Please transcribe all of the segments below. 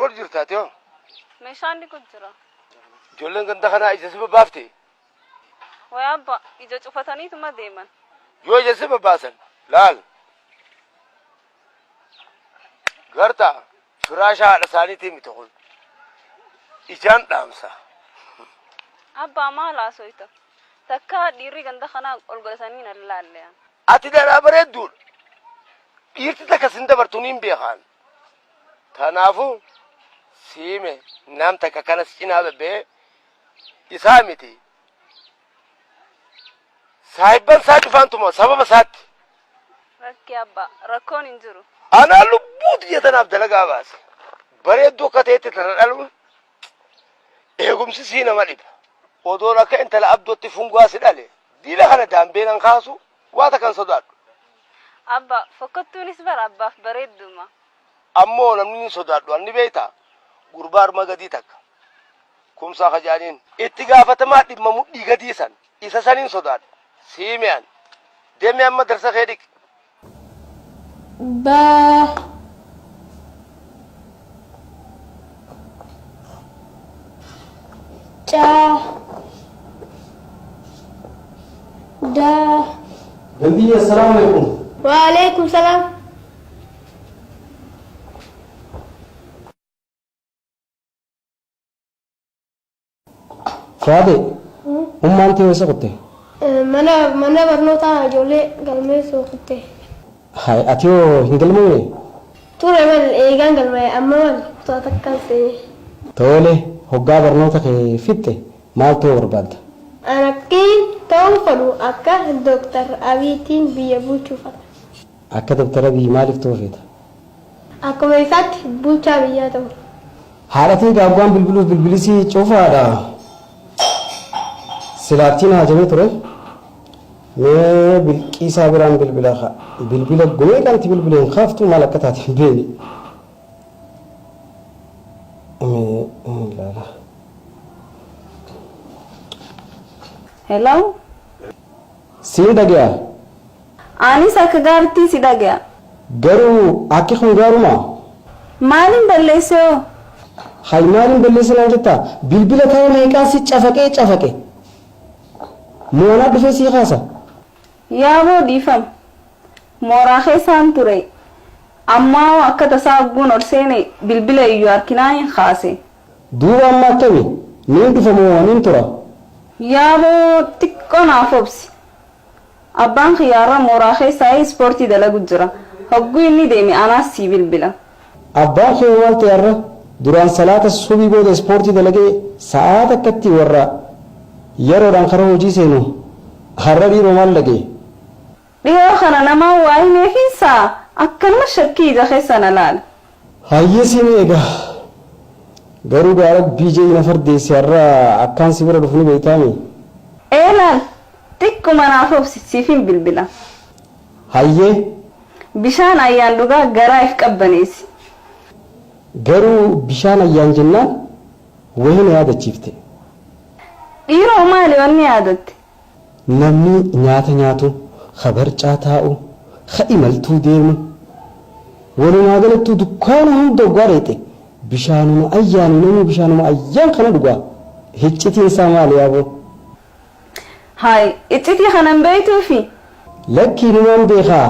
godhu jirta ati hoo? Meeshaan dhiqu jira. Ijoolleen ganda kanaa ija si babbaafte? Way abba, ija cufataniituma deeman. Yoo ija si babbaasan laal. Garta firaasha haadha isaaniitii miti kun. Ijaan dhaamsa. Abbaa maal haasoyta? Takkaa dhiirri ganda kanaa ol godhatanii nan laalle an. Ati dhalaa bareedduudha. Dhiirti takka sin dabartu niin beekaan. Tanaafu siime nam takka kana si cinaa bebbee isaa miti. Saahibban isaa cufaantuma sababa isaatti. Lakki abbaa, rakkoon hin jiru. Anaa lubbuu tiyya tanaaf dalagaa baase. Bareedduu akka ta'etti tana dhaluun eegumsi sii nama dhiba. Odoon akka intala abdootti fungaa si dhale diila kana daambee nan kaasu waa takka hin sodaadhu. Abba, fokkottuunis bara abbaaf bareedduma. Ammoo namni ni sodaadhu an ni beektaa gurbaa arma gadii takka kumsaa ka jedhaniin itti gaafatamaa dhimma mudhii gadii san isa saniin sodaadha. Siime an. Deemi amma darsa kee dhiqi. Ba Ca Da Gandiyye assalaamu alaikum. Waalaikum salaam. Faade, ummaan tee eessa kutte? Mana mana barnootaa ijoollee galmeessuu kutte. Hay, ati hoo hin galmoyne? Ture mal eegaan galmaa'e amma mal kutaa takkaan seene. Tole, hoggaa barnoota kee fixxe maal ta'uu barbaadda? An akkiin ta'uu fadhu akka Dr. Abiyitiin biyya bulchuu fadha. Akka Dr. Abiy maaliif ta'uu feeta? Akkuma isaatti bulchaa biyyaa ta'uu. Haadha tee gaagguaan bilbiluuf bilbilisii cufaadha. Silaattiin haajamee ture. Mee bilqiisaa biraan bilbila ka. Bilbila gumee kanti bilbile hin kaaftu maal akka taate hin beekne. Mee ilaala. Hello? Siin dhage'a. Anis akka gaaritti si dhage'a. Garuu akki kun gaarumaa? Maalin balleesse hoo? Hay maalin balleesse naan jettaa? Bilbila tara meeqaan si cafaqee cafaqe. Moo anaa dhufee sii kaasa? Yaaboo dhiifama. Mooraa keessaan ture. Ammaa hoo akka tasaa hogguun ol seene bilbila iyyuu arkinaanin kaase. Duuba amma akkami? Niin dhufa moo niin tura? Yaaboo xiqqoo naaf obsi. Abbaan kiyya har'a mooraa keessaayii ispoortii dalagu jira. Hogguu inni deeme anaas sii bilbila. Abbaan kee hoo maal ta'e har'a? Duraan salaata subii booda ispoortii dalagee sa'aa takkatti warra yeroodhaan kara hojii seenu har'a dhiiroo maal dhaga'e? Dhihoo kana namaan waa himeefiin sa'a akkanuma shakkii ija keessa na laala. Hayyee siin eega. Garuu gaa Rabbii je'i na fardeessi har'a akkaan si bira dhufu ni beeytaamii? Ee laal xiqquma naaf obsi siifin bilbila. Hayyee. Bishaan ayyaan dhugaa garaa if qabbaneessi. Garuu bishaan ayyaan jennaan wahi na yaadachiifte. Dhiiroo maali wanni yaadatte? Namni nyaata nyaatu, ka barcaa taa'u, ka imaltuu deemu, walumaa galattuu dukkaana hunda hoggaa dhayxe bishaanuma ayyaani namuu bishaanuma ayyaan kana dhuga. Hiccitiin isaa maali yaaboo? Haay iccitii kana hin beeytuufi? Lakkii numaan beekaa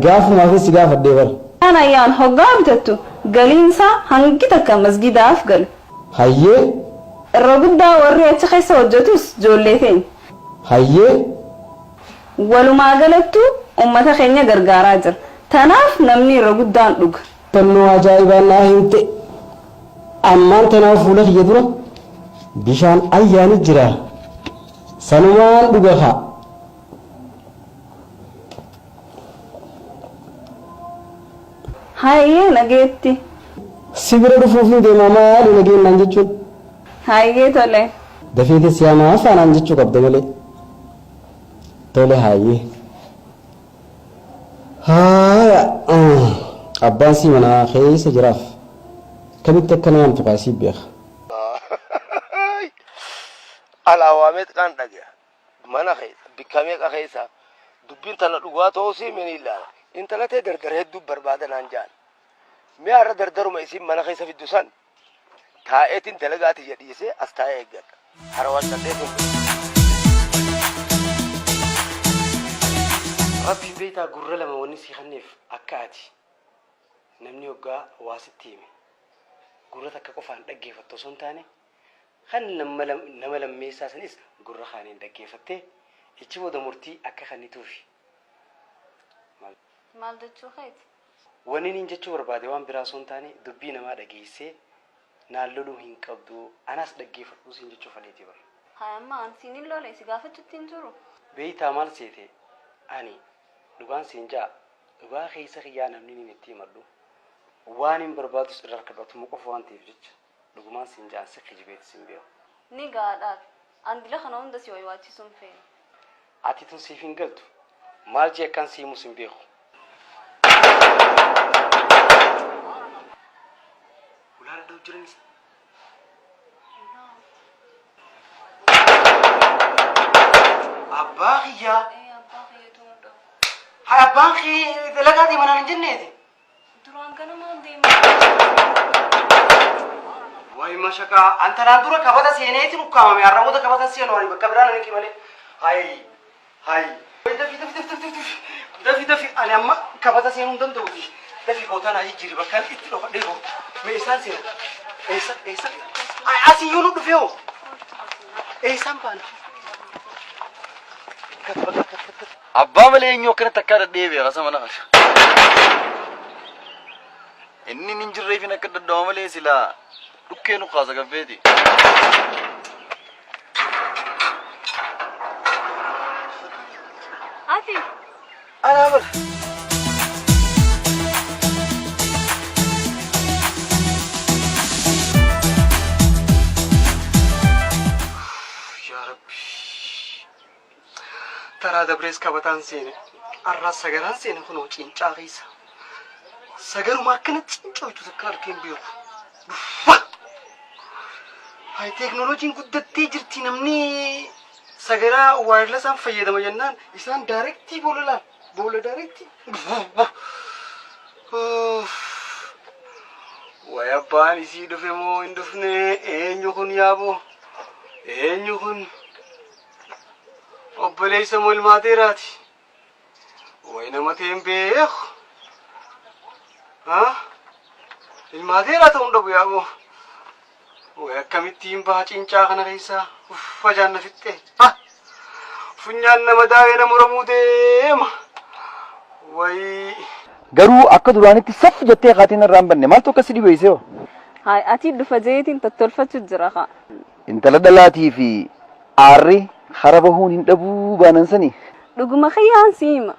gaafumaafin si gaafadhee bar. Bishaan ayyaan hoggaa bitattu galiin isaa hangi takka masgidaaf gala. Hayyee. Irra guddaa warri achi keessa hojjatus joollee teenya. Hayyee. Walumaa galattuu ummata keenya gargaaraa jira. Tanaaf namni irra guddaan dhuga. Fannoo ajaa'ibaan naa himte. Ammaan tanaa fuula kiyya dura bishaan ayyaani jira. Sanumaan dhuga kaa. Hayyee nageetti. Si bira dhufuufin deemaa maali nageen naan jechuun. Hayyee tole. Dafeetin si yaamaa faanaan jechuu qabda malee. Tole hayyee. Haaya abbaan sii mana keessa jiraaf kamitti akka na yaamtu kaa sii beeka. Alaa waa meeqaan dhagaya. Mana keessa bikka meeqa keessa dubbiin tana dhugaa ta'uu sii mini ilaala. Intala tee dardara hedduu barbaada naan jaan. Mee har'a dardaruma isiin mana keessa fiddu san taa'eetiin dalagaa tiyya dhiisee as taa'ee eeggadha. Harawaan calleetiin dhufa. Rabbiin beektaa gurra lama wanni sii kenneef akka ati namni hoggaa waa sitti hime gurra takka qofaan dhaggeeffattu osoo hin taane kan nama lammeessaa sanis gurra kaaniin dhaggeeffattee ichi booda murtii akka kennituufi. Maal. Maal jechuu keeti? Waninin jechuu barbaade waan biraa osoo hin taane dubbii namaa dhageessee naan loluu hin qabdu anaas dhaggeeffadhuu siin jechuu fadheeti bar. Hay amma an siin hin lole si gaafachutti hin jiru. Beeytaa maal seete ani dhugaan siin ja'a dhugaa keessa kiyyaa namninin itti himadhu waanin barbaadus irra arkadhu atuma qofa waan ta'eef jecha dhugumaan siin ja'a an si kijibeetis hin beeku. Ni ga'a dhaabi. An dila kana hunda si waywaachisuu hin feene. Ati tun siif hin galtu. Maal jee akkaan si himus hin beeku. Ulaa dhadha'u jiranis. Abbaa kiyyaa. Ee abbaa kiyyatu nu dhabu. Hay abbaan kee dalagaa deema naan hin jenneeti. Duraan ganamaan deema. Way mashaqaa an tanaan dura kabata seeneetiin ukkaamame har'a booda kabata seenu ani bakka biraa nan hiiki malee. Hay hay. Way dafi dafi dafi dafi dafi dafi dafi ani amma kabata seenuu hin danda'u dafi bootaa naa jijjiiri bakka itti dhokadhee boo mee isaan seena eessa eessa ay asii yoo nu dhufee hoo eessaan baana. Kat bakka kat kat kat. Abbaa malee eenyu akkanatti akkaa dhadhee beeka sama nama. Inni hin jirreefin akka dadhawa malee silaa dhukkee nu kaasa gaffeeti. Ati Anaa bara. Yaa Rabbi. Taraa dabrees kabataan seene. Arraas sagaraan seene kunoo cincaa keessa. Sagaruma akkana cincooytu takka arkee hin beeku. Duffa! Hay teeknooloojiin guddattee jirti namni sagaraa waayirlasaan fayyadama jennaan isaan daayirektii boola laal. Boola daayirektii. Way abbaan isii dhufe moo hin dhufne eenyu kun yaaboo? Eenyu kun? Obboleessa moo ilmaateeraati? Way nama ta'e hin beeku. Ha? Ilmaateeraa ta'uu hin dhabu yaaboo. Way akkamittiin baha cincaa kana keessaa uffa jaanna fixxee. Ha? Funyaan nama daawee nama muramuu deema. Way. Garuu akka duraanitti saf jettee kaatiin irraa hin banne maaltu akka si dhibeessee hoo? Haay atii dhufa jeetiin tottolfachu jira kaa. Intala dhalaatii fi aarri hara bahuun hin dhabuu baanan sani. Dhuguma kiyyaan si hima.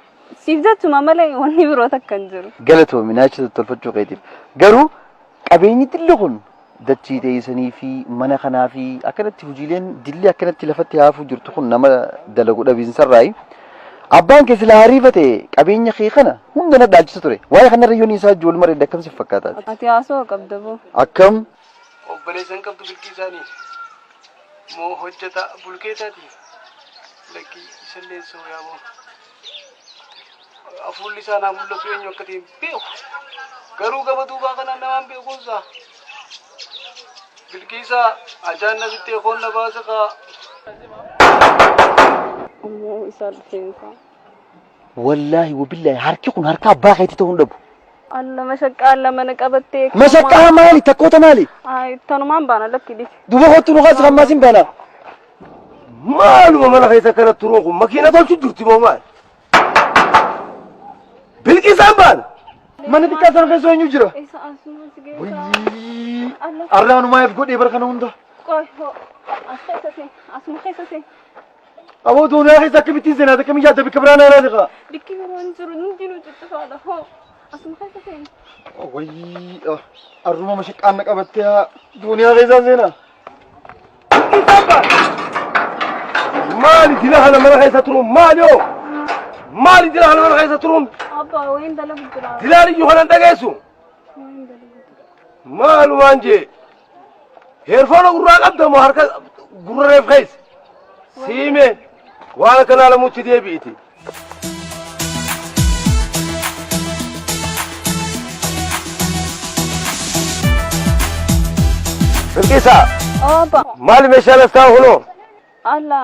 Siif jechuma malee wanni biroo takka hin jiru. Galatoomi naacha tottolfachuu keetiif. Garuu qabeenyi dilli kun dachii teessanii fi mana kanaa fi akkanatti hojiileen dilli akkanatti lafatti haafuu jirtu kun nama dalagu dhabiinsarraayi. Abbaan kee silaa hariifate qabeenya kee kana hunda na dhaalchisa ture. Waa'ee kanarra yoon isaa wajjin wal mareedde akkam siif fakkaataati? Ati haasoo qabda boo. Akkam? Obboleessa hin qabdu bilkii isaanii moo hojjata bulkeetaati lakkii isallee soo yaaboo fuulli isaa naa mul'atu eenyu akka ta'e hin beeku garuu gama duubaa kanaan namaan beekuunsa bilkiisaa ajaan na bittee koon na baasa kaa. Ammoo isaa dhufeensaa. Wallaahi wabillaahi harki kun harka abbaa keetii ta'uu hin dhabu. Alla mashaqqaa alla mana qabattee. Mashaqqaa maali takkoota maali? Ay tanumaan baana lakki dhisi. Duuba kottu nu kaasi kan maasin baana. Maaluma mana keessa akkana turuun kun makiina tolchu jirti moo maal? Bilqisaan baana. Mana xiqqaa sana keessa eenyu jira? Isa asuma si geessaa. Wayyii. Alla. Arraa numaaf godhee bara kana hunda. Qoy hoo. As keessa seen. Asuma keessa seen. Aboo duuniyaa keessa akkamittiin seenaa akkamii yaadda bikka biraa naa laati kaa. Bikki biroo hin jiru hundinuu cuccufaadha hoo. Asuma keessa seeni. Wayyii arruma mashaqqaan na qabattee haa duuniyaa keessaan seenaa. Maali dila kana mana keessa turuun maali hoo? Maali dila kana mana keessa turuun? Abbaa wayin dalagu jira. Dilaan iyyuu kanan dhageessu. Wayin dalagu jira. Maalumaan jee. Heerfoona gurraa qabda moo harka gurra reef keessa? Siime waan akkanaa lamuutti deebi'iti. Bilqisaa. Oo abba. Maali meeshaan as taa'u kunoo? Alla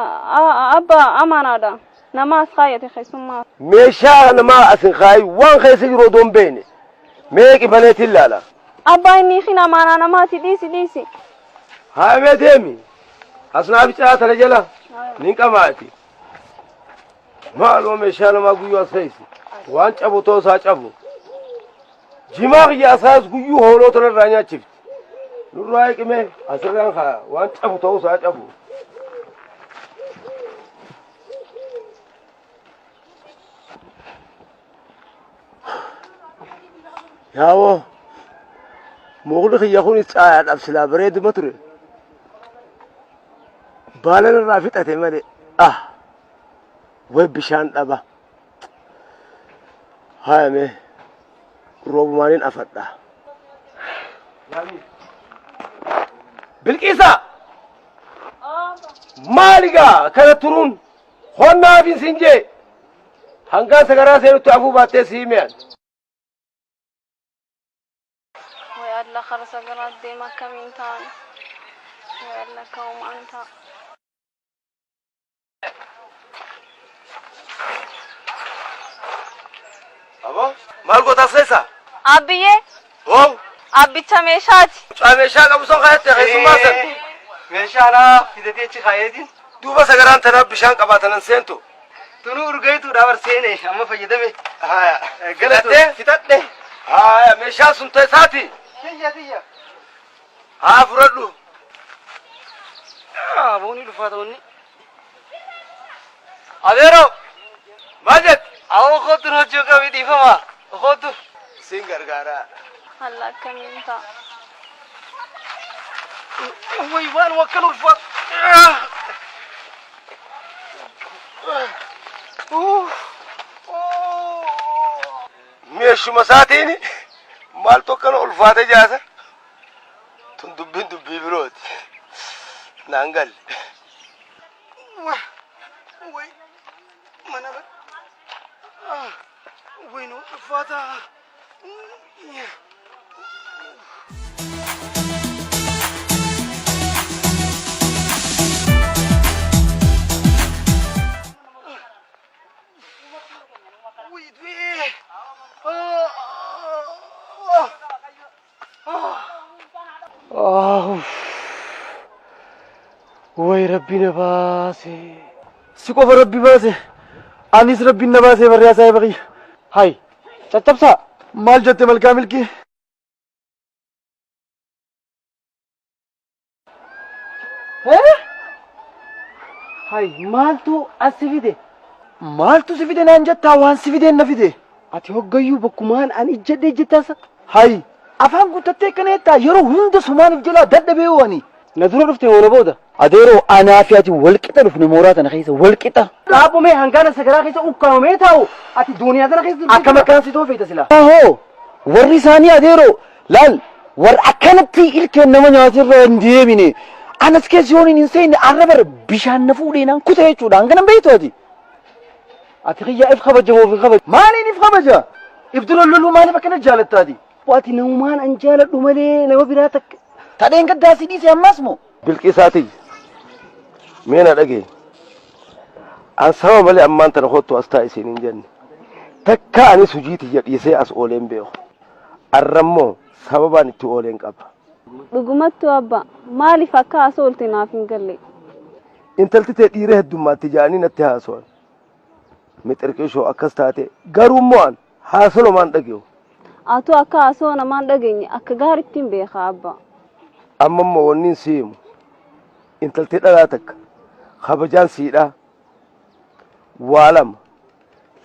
abba amaanaadha. Nama as kaayate keessummaa. Meeshaa namaa as hin kaayi waan keessa jiru odoo hin beekne. Mee qibaneetiin ilaala. Abbaa inni hin amaanaa namaati dhiisi dhiisi. Haa mee deemi. As naaf caa tana jala. Nin qamaati. Maaloo meeshaa namaa guyyuu as keessa. Waan cabu ta'uu isaa cabu. Jimaa kiyya asaas guyyuu hooloo tanarraa nyaachifti. Nurraa hiqimee asirraan kaa waan cabu ta'uu isaa cabu. Yaawoo mukni kiyya kun caayaadhaaf silaa bareeduma ture. Baala irraa fixate malee ah way bishaan dhaba. Haaya mee roobumaaniin afadha. Bilqiisa! Maaligaa kana turuun honnaa fi sin jee hangaa sagaraa seenutti afuu baattee si himean. Way alla kara sagaraa deema akkamiin ta'an. Way alla ka'umaan ta'a. Aboo maal gootaas keessa? Abbiyyee Hoo abbicha meeshaati. Mucaa meeshaa qabu son kaayette keessummaa san. Meeshaa alaa fidatee achi kaayeetiin. Duuba sagaraan tanaaf bishaan qabaatanan seentu. Tunuu urgeetuudha bar seene amma fayyadame. Haya. Galatoo fixadhe. Haya meeshaan sun ta'e Tiyya tiyya. Haa fudhadhu. Booni ulfaata wanni. Abeero. Maal jette? Awwa kootu hojii qabii dhiifama. Kootu. Siin gargaaraa. Alla akkamiin ta'a. Way waan wakkan ulfaata. Meeshuma isaatiin maaltu akkana ulfaate jaasa? Tun dubbiin dubbii birooti. Naan galle. Way mana bar. Way nu ulfaata. Way du'ee. Way rabbi na baase. Si qofa rabbi baase. Anis rabbiin na baasee barriyaa saahiba kiyya. Hay caccabsaa. Maal jette malkaa milkii? Hay maaltu as si fide? Maaltu si fide naan jettaa waan si fideen na fide? Ati hoggayyuu bakkumaan an ijjadhe ijjattaasa. Hay afaan guuttattee akkana jettaa yeroo hunda sumaaniif jalaa dadhabee ani. Na dura dhufte moo na booda? Adeeroo anaa fi ati walqixa dhufne mooraa tana keessa walqixa. Dhaabbumee hangaana sagaraa keessa ukkaamamee taa'u ati duuniyaa tana keessa Akkam akkaan si toofeeta silaa. Ahoo warri isaanii adeeroo laal warra akkanatti ilkeen nama nyaatirra hin deemine. Anas keessa yoon hin seenne arra bara bishaan na fuudhee naan kuta jechuudha hangana hin beektu ati. Ati kiyyaa if kabajamoo fi kabaja. Maaliin if kabaja? If dura loluu maaliif akkana jaalattaati? Ati namumaan an jaaladhu malee nama biraa takka. Tadheen gaddaa si dhiise ammas moo? Bilqisaati. Mee na dhagee. An saba malee ammaan tana kottu as taa'e siin hin jenne. Takka anis hojii tiyya dhiisee as ooleen beeku. Arrammoo sababaan itti ooleen qaba. Dhugumattuu abba maaliif akka as oolte naaf hin galle. Intalti tee dhiira heddummaatti ja'anii natti haasawan. Mixirqishoo akkas taate garuu immoo an haasolomaan dhage'u. Atuu akka haasoo namaan dhageenye akka gaariitti beeka abba. Amma immoo wanni si himu intalti dhalaa takka kabajaan siidhaa waa lama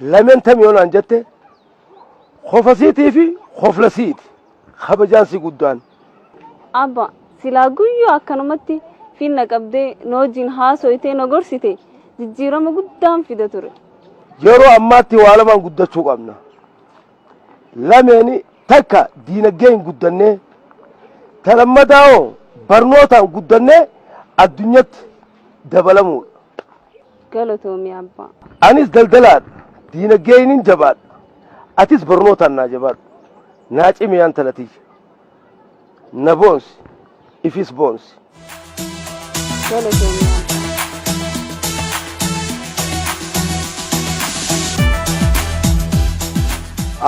lameen tam yoo naan jette kofa siitii fi kofla siiti kabajaan si guddaan. Abba silaa guyyuu akkanumatti finna qabdee na wajjin haasoyitee na gorsite jijjiirama guddaan fida ture. Yeroo ammaatti waa lamaan guddachuu qabna. Lameeni takka diinagdee hin guddannee ta lammataa hoo barnootaan guddannee addunyatti dabalamuudha. Galatoomi abbaa. Anis daldalaadha. Diinagdeen jabaadha. Atis barnootaan naa jabaadhu. Naa cimi yaan talatiyya. Na boonsi. Ifis boonsi. Galatoomi.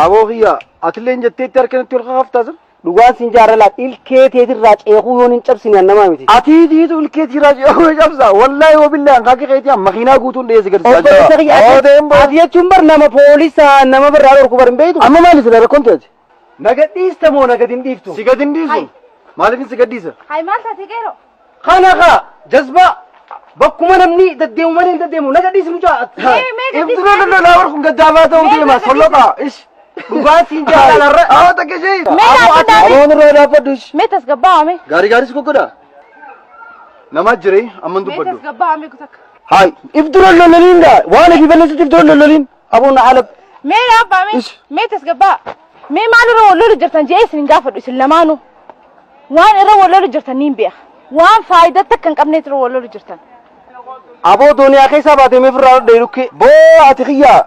Aboo kiyya atillee hin jetteetti harka natti ol kakaaftaa sir. Dhugaan siin jaarra ilkee teetirraa ceekuu yoon hin cabsine an namaa miti. Atii tiitu ilkee tiiraa ceekuu cabsa. Wallaahi wabillahi an kaakii keetii makiinaa guutuun dhiyeessi gadi Obboleessa kiyya ati jechuun bar nama poolisaa nama birraa dhorku bar hin beektu. Amma maali sila rakkoon teeti? Naga dhiista moo naga hin dhiiftu? Si gadi hin dhiisu. Maaliif si gadhiisa? Hay maal taate qeeroo? Kana kaa jazbaa bakkuma namni deddeemu malee hin deddeemu naga dhiisi mucaa. Mee gadhiisi. Ibsiroo lololaa war kun gaddaafaa ta'uu deema solloqaa. Ish. Dhugaan siin jaalala. Awwa takka ishee. Mee dhaabbadhaa mee. Aboon irraa dhaabbadhu ish. Mee tasgabbaa'ame. Gaarii gaarii si goggodaa. Nama jiree amma hin Mee dubbadhu. tasgabbaa'ame kutakka. Haay ibdura lololiin gaa waan ifii balleessutti ibdura lololiin. Aboon haala Mee dhaabbame. Mee tasgabbaa. Mee maal irra wal lolu jirtan jedhee isin hin gaafadhu isin lamaanuu. Waan irra wal lolu jirtan niin beeka. Waan faayidaa takka hin qabneet irra wal lolu jirtan. Aboo dooniyaa keessaa baatee mee firraa dhodhee dhukkee. Boo ati kiyyaa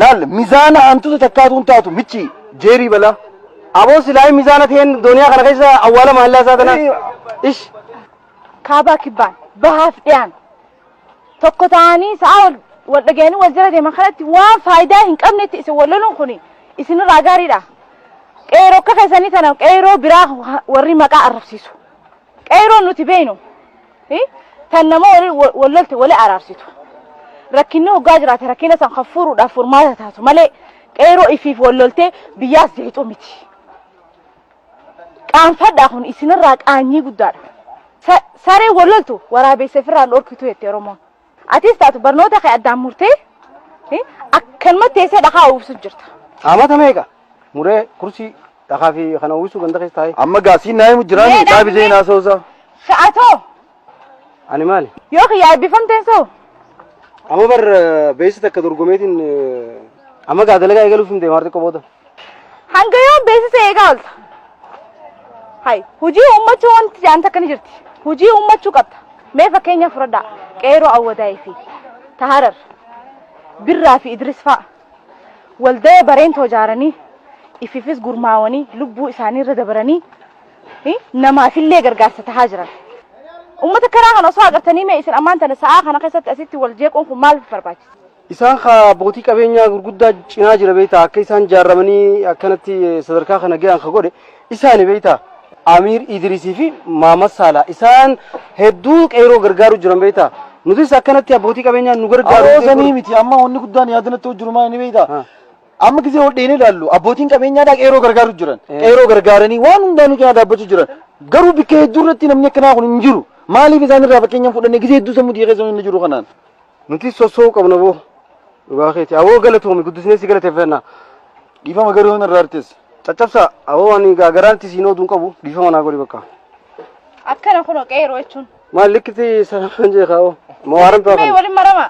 laal mizaana hantuuta takkaatu hin taatu michi jeerii balaa. Aboo silaa mizaana ta'een dooniyaa kana keessa awwaala maallaa isaa tana. Ish. Kaabaa kibbaan bahaaf dhiyaan tokko ta'anii sa'a wal wal dhaga'anii wal jala deeman kanatti waan faayidaa hin qabnetti isin wal loluun kun isinirraa gaariidha. Qeeroo akka keessanii tana qeeroo biraa warri maqaa arrabsiisu. Qeeroon nuti beeynu tan nama wal lolte wali araarsitu. Rakkinni hoggaa jiraate rakkina san kan furuudhaaf furmaata taatu malee qeeroo ifiif wal loltee biyyaas jeeqxu miti. Qaanfadhaa kun isinirraa qaanyii guddaadha. Saree wal loltu waraabessa ofirraan dhorkitu jette Oromoon. Atis taatu barnoota kee addaan murtee akkanumatti teessee dhakaa uwwisu jirta. Amata meeqa? Muree kursii dhakaa fi kana uwwisu ganda keessa taa'ee. Amma gaasiin naa himu jiraani Mee dhaabi dhaabbi seenaa soosaa. Sha'atoo Ani maali? yoo kiyyaa eebbifamteen soo Amma bar beeksisa takka dorgomeetiin amma gaa dalagaa eegaluuf hin deema xiqqoo booda. Hanga yoom beeksisa eegaa oolta? Hay hojii uummachuu wanti jedhan takka ni jirti. Hojii uummachuu qabda. Mee fakkeenya fudhadhaa. Qeeroo Awwadaayii fi Taharar Birraa fi Idris fa'a waldaya bareentoo ijaaranii ififis gurmaawanii lubbuu isaanii irra dabaranii namaafillee gargaarsa tahaa jiran. Uummata karaa kana osoo agartanii mee isin ammaan tana sa'aa kana keessatti asitti wal jeequun kun maaliif barbaachisa? Isaan kaa abbootii qabeenyaa gurguddaa cinaa jira beektaa akka isaan jaarramanii akkanatti sadarkaa kana gahan ka godhe isaani beektaa Amiir Idrisii fi Maamad Saalaa isaan hedduu qeeroo gargaaruu jiran beektaa nutis akkanatti abbootii qabeenyaa nu gargaaru. Aboo sanii miti amma wanni guddaan yaadannatti jiru maal ni beektaa? Amma gisee ol dheenee ilaallu abbootiin qabeenyaadhaa qeeroo gargaaru jiran. Qeeroo gargaaranii waan hundaanuu cinaa dhaabbachuu jiran. Garuu bikka hedduu irratti namni akkanaa kun hin jiru. Maaliif isaan irraa fakkeenya fudhannee gisee hedduu sammuu keessa inni jiru kanaan? Nuti sossoo'uu qabna boo. Dhugaa keeti. Aboo galatoomi guddisnee si galateeffanna. Dhiifama garuu yoon irraa artees. Caccabsa aboo ani garaanti siin oduun qabu dhiifama naa godhi bakka. Akkana kunoo qeeroo jechuun. Maal likkitti sana jeeqa aboo. Mawaaran Mee ta'an. waliin marama.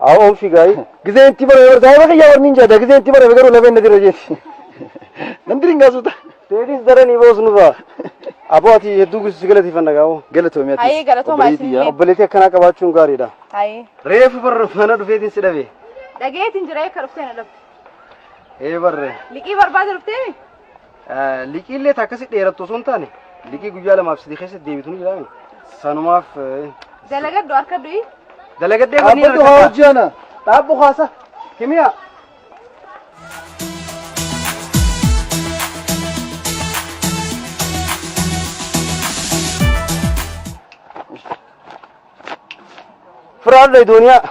Aboo oomfi gaarii. Gisee itti barame barsa saayiba kiyyaa warni hin jaada gisee itti barame garuu lafeen na dira jeeti. Nan dirin gaasuuta. Teetis daranii boos nurraa. Aboo ati hedduu si galateeffanna gaa'oo. Galatoomi atis. Hayee galatoomaa isin. Obboleettii akkanaa qabaachuun gaariidha. Hayee. Reefu barra mana dhufeetiin si dhabe. Dhageetiin jira akka dhuftee na dhabde. Ee barre. Liqii barbaada dhufteemi? Liqiillee akkasi dheerattu osoo hin taane liqii guyyaa lamaaf sadii keessatti deebitu ni jiraame. Sanumaaf Dalagadhu harka du'i. dalagadhee banni Dhaabbatu haa hojii ana. Dhaabbu kaasa. Kimiyaa. Firaadha dooniyaa.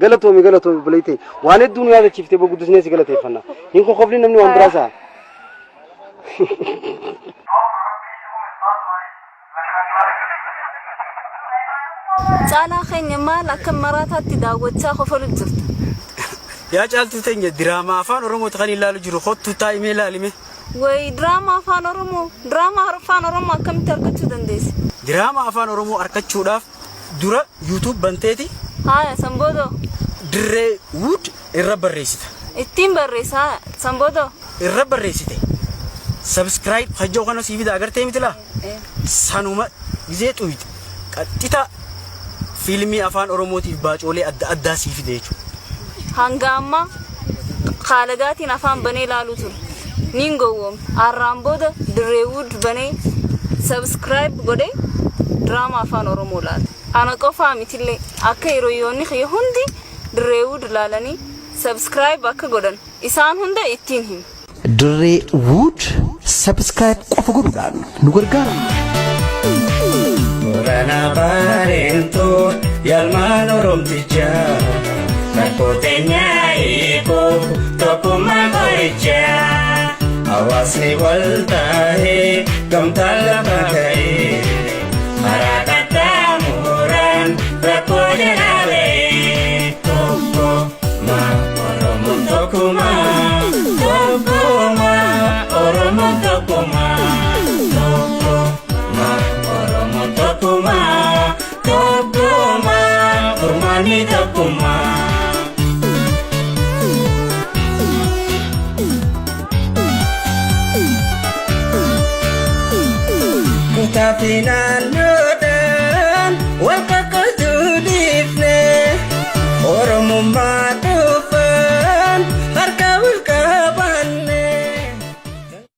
Galatoomi galatoomi obboleettii waan hedduu nu yaadachiiftee boo guddisnee si galateeffanna. Hin kokofni namni waan biraa sa'a. Caalaa keenya maal akka maraataatti daawwachaa kofalu jirta? Yaa caaltuu teenya diraamaa afaan Oromooti kan ilaalu jiru kottu taa'imee ilaalime. Wayi diraamaa afaan Oromoo diraamaa afaan Oromoo akkamitti argachuu dandeesse? Diraamaa afaan Oromoo argachuudhaaf dura YouTube banteeti Haaya sanboodoo dirree wood irra barreessita. ittiin barreessa haaya sanboodoo. Irra barreessite. Subscribe hajjoo kana sii fida agartee miti laa? Sanuma gizee xuyite qaxxita fiilmii afaan Oromootiif baacoolee adda addaa sii fide jechuudha. Hanga ammaa kaalagaatiin afaan banee ilaaluu ture. Niin gowwoome. Arraan booda Dirreewud banee subscribe godhee diraamaa afaan Oromoo laala. Ana qofaa mitillee akka hiriyoonni kiyya hundi Dirreewud laalanii subscribe akka godhan isaan hunda ittiin hima. Dirree Wood subscribe qofa godhuudhaan nu gargaara. Boorana Baareentuu yaalmaan Oromtichaa rakkoo teenyaa hiikuuf tokkummaa qorichaa hawaasni wal taa'ee gamtaan lafa ka'ee karaa qaxxaamuraan rakkoo jalaa ba'ee tokkummaa Oromoon tokkummaa tokkummaa Oromoon tokkummaa tokkummaa Oromoon tokkummaa tokkummaa furmaanni tokkummaa. Kutaa fi naannoo.